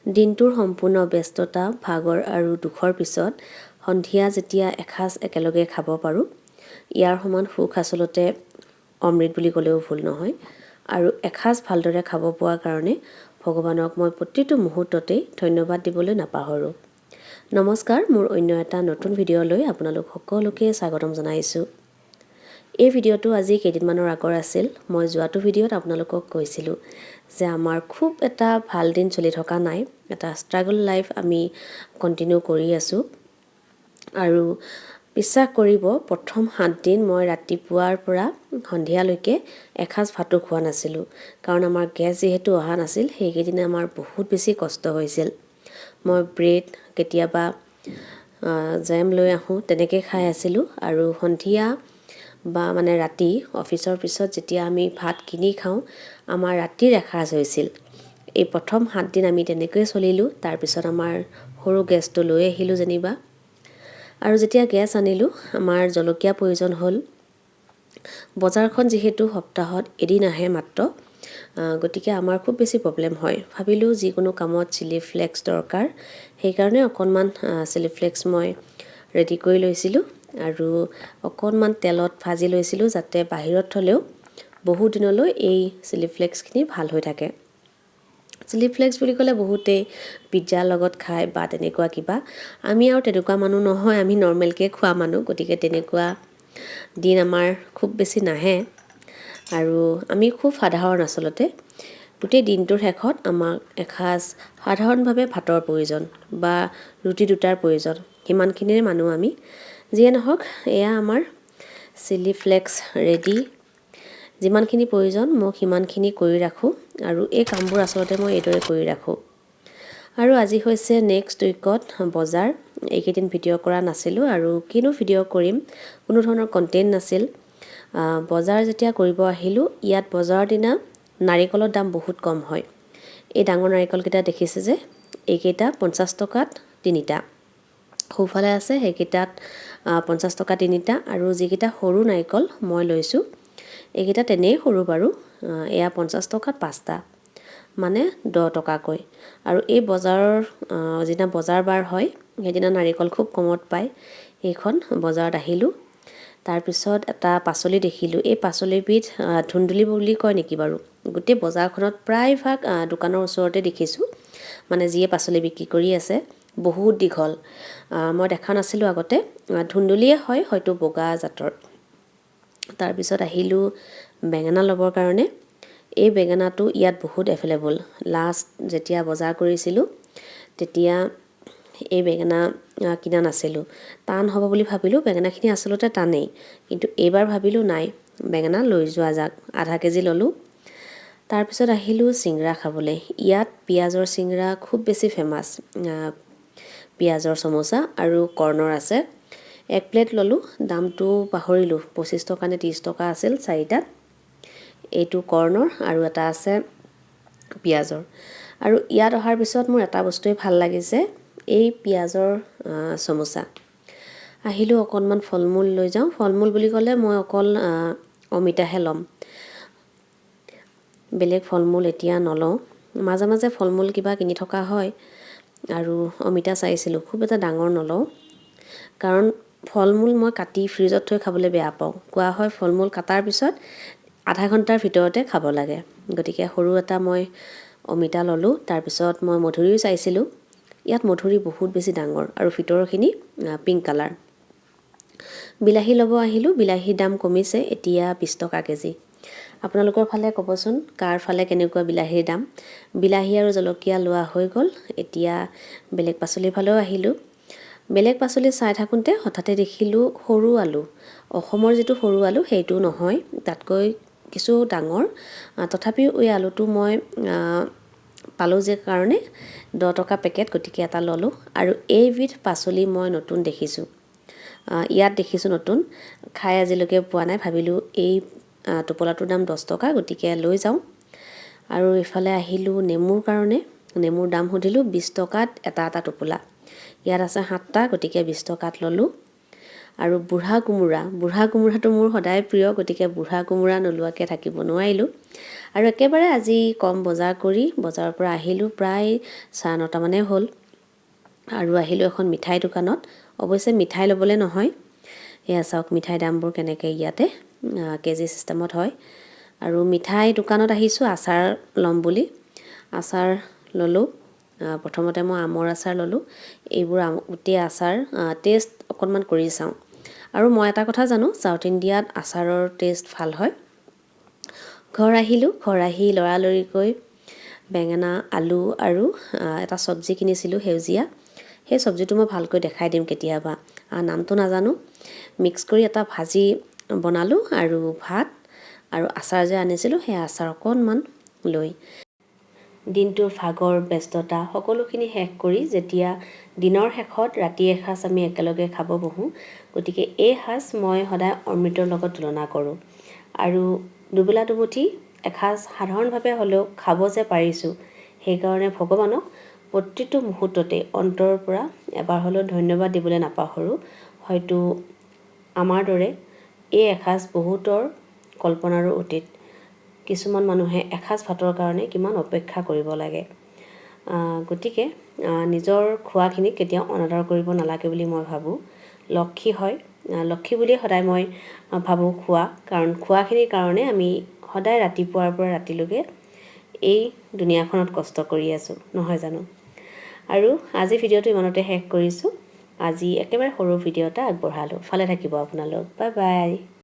দিনটোৰ সম্পূৰ্ণ ব্যস্ততা, ভাগৰ আৰু দুখৰ পিছত সন্ধিয়া যেতিয়া এসাঁজ একেলগে খাব পাৰোঁ, ইয়াৰ সমান সুখ আচলতে অমৃত বুলি ক'লেও ভুল নহয়। আৰু এসাঁজ ভালদৰে খাব পোৱাৰ কাৰণে ভগৱানক মই প্ৰতিটো মুহূৰ্ততেই ধন্যবাদ দিবলৈ নাপাহৰোঁ। নমস্কাৰ, মোৰ অন্য এটা নতুন ভিডিঅ'লৈ আপোনালোক সকলোকে স্বাগতম জনাইছোঁ। এই ভিডিঅ'টো আজি কেইদিনমানৰ আগৰ আছিল। মই যোৱাটো ভিডিঅ'ত আপোনালোকক কৈছিলোঁ যে আমাৰ খুব এটা ভাল দিন চলি থকা নাই, এটা ষ্ট্ৰাগল লাইফ আমি কণ্টিনিউ কৰি আছোঁ। আৰু বিশ্বাস কৰিব, প্ৰথম 7 দিন মই ৰাতিপুৱাৰ পৰা সন্ধিয়ালৈকে এসাঁজ ভাতো খোৱা নাছিলোঁ। কাৰণ আমাৰ গেছ যিহেতু অহা নাছিল, সেইকেইদিন আমাৰ বহুত বেছি কষ্ট হৈছিল। মই ব্ৰেড, কেতিয়াবা জেম লৈ আহোঁ, তেনেকৈ খাই আছিলোঁ। আৰু সন্ধিয়া বা মানে ৰাতি অফিচৰ পিছত যেতিয়া আমি ভাত কিনি খাওঁ, আমাৰ ৰাতিৰ এসাঁজ হৈছিল। এই প্ৰথম 7 দিন আমি তেনেকৈয়ে চলিলোঁ। তাৰপিছত আমাৰ সৰু গেছটো লৈ আহিলোঁ যেনিবা। আৰু যেতিয়া গেছ আনিলোঁ, আমাৰ জলকীয়া প্ৰয়োজন হ'ল। বজাৰখন যিহেতু সপ্তাহত এদিন আহে মাত্ৰ, গতিকে আমাৰ খুব বেছি প্ৰব্লেম হয়। ভাবিলোঁ যিকোনো কামত চিলি ফ্লেক্স দৰকাৰ, সেইকাৰণে অকণমান চিলি ফ্লেক্স মই ৰেডি কৰি লৈছিলোঁ আৰু অকণমান তেলত ভাজি লৈছিলোঁ, যাতে বাহিৰত থ'লেও বহু দিনলৈ এই চিলি ফ্লেক্সখিনি ভাল হৈ থাকে। চিলি ফ্লেক্স বুলি ক'লে বহুতেই পিজ্জাৰ লগত খায় বা তেনেকুৱা কিবা। আমি আৰু তেনেকুৱা মানুহ নহয়, আমি নৰ্মেলকৈ খোৱা মানুহ। গতিকে তেনেকুৱা দিন আমাৰ খুব বেছি নাহে আৰু আমি খুব সাধাৰণ। আচলতে গোটেই দিনটোৰ শেষত আমাক এসাঁজ সাধাৰণভাৱে ভাতৰ প্ৰয়োজন বা ৰুটি দুটাৰ প্ৰয়োজন, সিমানখিনিৰে মানুহ আমি। যিয়ে নহওক, এয়া আমাৰ চিলি ফ্লেক্স ৰেডি। যিমানখিনি প্ৰয়োজন মই সিমানখিনি কৰি ৰাখোঁ আৰু এই কামবোৰ আচলতে মই এইদৰে কৰি ৰাখোঁ। আৰু আজি হৈছে নেক্সট উইকত বজাৰ। এইকেইদিন ভিডিঅ' কৰা নাছিলোঁ আৰু কিনো ভিডিঅ' কৰিম, কোনো ধৰণৰ কণ্টেণ্ট নাছিল। বজাৰ যেতিয়া কৰিব আহিলোঁ, ইয়াত বজাৰৰ দিনা নাৰিকলৰ দাম বহুত কম হয়। এই ডাঙৰ নাৰিকলকেইটা দেখিছে যে, এইকেইটা 50 টকাত তিনিটা। সোঁফালে আছে সেইকেইটাত 50 টকা তিনিটা। আৰু যিকেইটা সৰু নাৰিকল মই লৈছোঁ, এইকেইটা তেনেই সৰু বাৰু, এয়া 50 টকাত পাঁচটা, মানে 10 টকাকৈ। আৰু এই বজাৰৰ যিদিনা বজাৰ বাৰ হয়, সেইদিনা নাৰিকল খুব কমত পায়। এইখন বজাৰত আহিলোঁ। তাৰপিছত এটা পাচলি দেখিলোঁ। এই পাচলিবিধ ধুন্দুলি বুলি কয় নেকি বাৰু? গোটেই বজাৰখনত প্ৰায়ভাগ দোকানৰ ওচৰতে দেখিছোঁ, মানে যিয়ে পাচলি বিক্ৰী কৰি আছে। বহুত দীঘল, মই দেখা নাছিলোঁ আগতে। ধুন্দুলিয়ে হয় হয়তো, বগা জাতৰ। তাৰপিছত আহিলোঁ বেঙেনা ল'বৰ কাৰণে। এই বেঙেনাটো ইয়াত বহুত এভেইলেবল। লাষ্ট যেতিয়া বজাৰ কৰিছিলোঁ, তেতিয়া এই বেঙেনা কিনা নাছিলোঁ, টান হ'ব বুলি ভাবিলোঁ। বেঙেনাখিনি আচলতে টানেই, কিন্তু এইবাৰ ভাবিলোঁ নাই, বেঙেনা লৈ যোৱা যাক। আধা কেজি ল'লোঁ। তাৰপিছত আহিলোঁ চিংৰা খাবলৈ। ইয়াত পিঁয়াজৰ চিংৰা খুব বেছি ফেমাছ, পিঁয়াজৰ চমোচা আৰু কৰ্ণৰ আছে। এক প্লেট ল'লোঁ। দামটো পাহৰিলোঁ, 25 টকা নে 30 টকা আছিল চাৰিটাত। এইটো কৰ্ণৰ আৰু এটা আছে পিঁয়াজৰ। আৰু ইয়াত অহাৰ পিছত মোৰ এটা বস্তুৱেই ভাল লাগিছে, এই পিঁয়াজৰ চমোচা। আহিলোঁ অকণমান ফল মূল লৈ যাওঁ। ফল মূল বুলি ক'লে মই অকল অমিতাহে ল'ম, বেলেগ ফল মূল এতিয়া নলওঁ। মাজে মাজে ফল মূল কিবা কিনি থকা হয়। আৰু অমিতা চাইছিলোঁ, খুব এটা ডাঙৰ নলওঁ, কাৰণ ফল মূল মই কাটি ফ্ৰিজত থৈ খাবলৈ বেয়া পাওঁ। কোৱা হয়, ফল মূল কটাৰ পিছত আধা ঘণ্টাৰ ভিতৰতে খাব লাগে। গতিকে সৰু এটা মই অমিতা ল'লোঁ। তাৰপিছত মই মধুৰিও চাইছিলোঁ। ইয়াত মধুৰি বহুত বেছি ডাঙৰ আৰু ভিতৰৰখিনি পিংক কালাৰ। বিলাহী ল'ব আহিলোঁ। বিলাহীৰ দাম কমিছে, এতিয়া 20 টকা কেজি। আপোনালোকৰ ফালে ক'বচোন, কাৰ ফালে কেনেকুৱা বিলাহীৰ দাম? বিলাহী আৰু জলকীয়া লোৱা হৈ গ'ল। এতিয়া বেলেগ পাচলিৰ ফালেও আহিলোঁ। বেলেগ পাচলি চাই থাকোঁতে হঠাতে দেখিলোঁ সৰু আলু। অসমৰ যিটো সৰু আলু, সেইটো নহয়, তাতকৈ কিছু ডাঙৰ। তথাপিও এই আলুটো মই পালোঁ যে কাৰণে, 10 টকা পেকেট, গতিকে এটা ল'লোঁ। আৰু এইবিধ পাচলি মই নতুন দেখিছোঁ, ইয়াত দেখিছোঁ নতুন, খাই আজিলৈকে পোৱা নাই। ভাবিলোঁ এই টোপোলাটোৰ দাম 10 টকা, গতিকে লৈ যাওঁ। আৰু ইফালে আহিলোঁ নেমুৰ কাৰণে। নেমুৰ দাম সুধিলোঁ, 20 টকাত এটা এটা টোপোলা। ইয়াত আছে সাতটা, গতিকে 20 টকাত ল'লোঁ। আৰু বুঢ়া কোমোৰা, বুঢ়া কোমোৰাটো মোৰ সদায় প্ৰিয়, গতিকে বুঢ়া কোমোৰা নোলোৱাকৈ থাকিব নোৱাৰিলোঁ। আৰু একেবাৰে আজি কম বজাৰ কৰি বজাৰৰ পৰা আহিলোঁ, প্ৰায় 9:30 মানেই হ'ল। আৰু আহিলোঁ এখন মিঠাই দোকানত, অৱশ্যে মিঠাই ল'বলৈ নহয়। এয়া চাওক, মিঠাই দামবোৰ কেনেকৈ ইয়াতে কেজি চিষ্টেমত হয়। আৰু মিঠাই দোকানত আহিছোঁ আচাৰ ল'ম বুলি। আচাৰ ল'লোঁ। প্ৰথমতে মই আমৰ আচাৰ ল'লোঁ। এইবোৰ আম, গোটেই আচাৰ টেষ্ট অকণমান কৰি চাওঁ। আৰু মই এটা কথা জানো, চাউথ ইণ্ডিয়াত আচাৰৰ টেষ্ট ভাল হয়। ঘৰ আহিলোঁ। ঘৰ আহি লৰালৰিকৈ বেঙেনা, আলু আৰু এটা চব্জি কিনিছিলোঁ সেউজীয়া। সেই চব্জিটো মই ভালকৈ দেখাই দিম কেতিয়াবা, নামটো নাজানো। মিক্স কৰি এটা ভাজি বনালোঁ আৰু ভাত আৰু আচাৰ যে আনিছিলোঁ, সেই আচাৰ অকণমান লৈ। দিনটোৰ ভাগৰ, ব্যস্ততা সকলোখিনি শেষ কৰি যেতিয়া দিনৰ শেষত ৰাতি এসাঁজ আমি একেলগে খাব বহোঁ, গতিকে এই সাঁজ মই সদায় অমৃতৰ লগত তুলনা কৰোঁ। আৰু দুবেলা দুমুঠি এসাঁজ সাধাৰণভাৱে হ'লেও খাব যে পাৰিছোঁ, সেইকাৰণে ভগৱানক প্ৰতিটো মুহূৰ্ততে অন্তৰৰ পৰা এবাৰ হ'লেও ধন্যবাদ দিবলৈ নাপাহৰোঁ। হয়তো আমাৰ দৰে এই এসাঁজ বহুতৰ কল্পনাৰো অতীত। কিছুমান মানুহে এসাঁজ ভাতৰ কাৰণে কিমান অপেক্ষা কৰিব লাগে। গতিকে নিজৰ খোৱাখিনিক কেতিয়াও অনাদৰ কৰিব নালাগে বুলি মই ভাবোঁ। লক্ষী হয়, লক্ষী বুলিয়ে সদায় মই ভাবোঁ খোৱা, কাৰণ খোৱাখিনিৰ কাৰণে আমি সদায় ৰাতিপুৱাৰ পৰা ৰাতিলৈকে এই দুনীয়াখনত কষ্ট কৰি আছোঁ, নহয় জানো? আৰু আজি ভিডিঅ'টো ইমানতে শেষ কৰিছোঁ। আজি একেবাৰে সৰু ভিডিঅ' এটা আগবঢ়ালোঁ। ভালে থাকিব আপোনালোক। Bye bye.